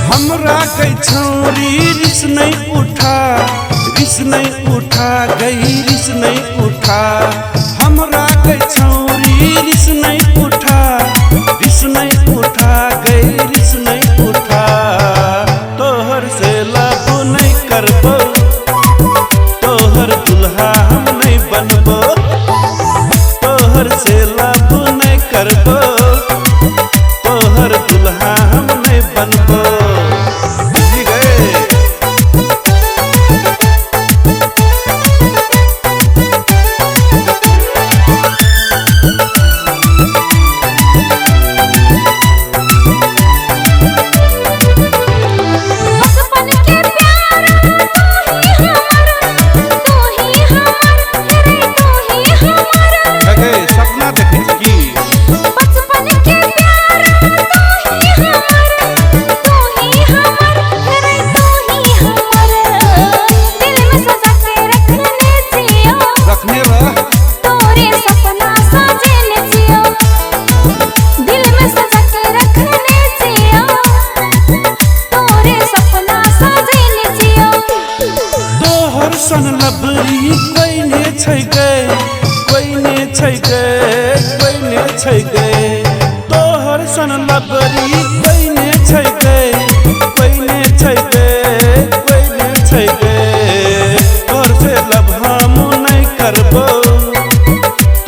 हमरा गई छौरी रिस नहीं उठा, रिस नहीं उठा गई, रिस नहीं उठा। हमरा गई छौरी रिस नहीं उठा, रिस नहीं उठा गई, रिस नहीं उठा। तोहर से लब नहीं करबो, तोहर दुल्हा हम नहीं बनबो। तोहर से लब नहीं करबो, तोहर दुल्हा हम नहीं बनबो। बचपन के प्यार तू ही हमर, तू ही हमर, रे तू ही हमर। अगे सपना देखै छी की? बचपन के प्यार तू ही हमर, तू ही हमर, रे तू ही हमर। दिल में सजा के रखने जियो, रखने रह। तोरे सपना सजेने जियो। दिल में सजा के रखने जियो, तोरे सपना सजेने जियो। तोहर सन लबरी कोई ने छै गे, कोई ने छै गे, कोई ने छै गे। तोहर सन लबरी कोई ने छै गे, कोई ने छै गे, कोई ने छै गे। तोहर से लब हम नहीं करबो,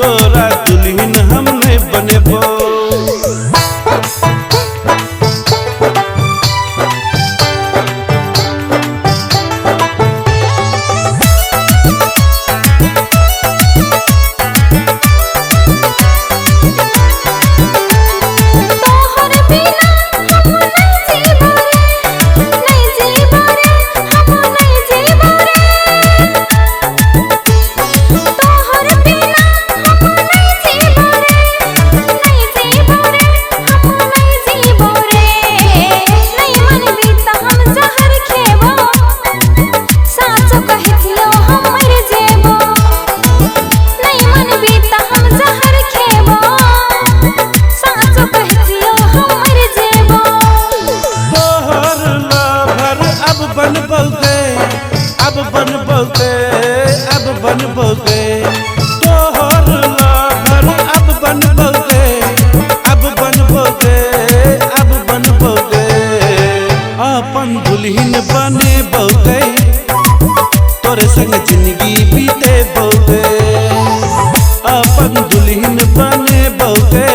तोरा दुल्हन हम नहीं बनेबो। तोहर बिना हम नहीं जीबो रे, नहीं जीबो रे, हम नहीं जीबो रे। तोहर बिना हम नहीं जीबो रे, नहीं जीबो रे, हम नहीं जीबो रे। नहीं मनबी त हम जहर खेबो, साँचो कहै छियौ हम मरि जेबो। नहीं मनबी त हम जहर खेबो, साँचो कहै छियौ हम मरि जेबो। तोहर लभर अब बनबो गे, अब बनबो गे, अब बनबो गे। तोहर लभर अब बनबो गे, अब बनबो गे, अब बनबो गे। अपन दुल्हन बनेबो गे, तोरे संग जिंदगी बीतेबो गे। अपन दुल्हन बनेबो गे।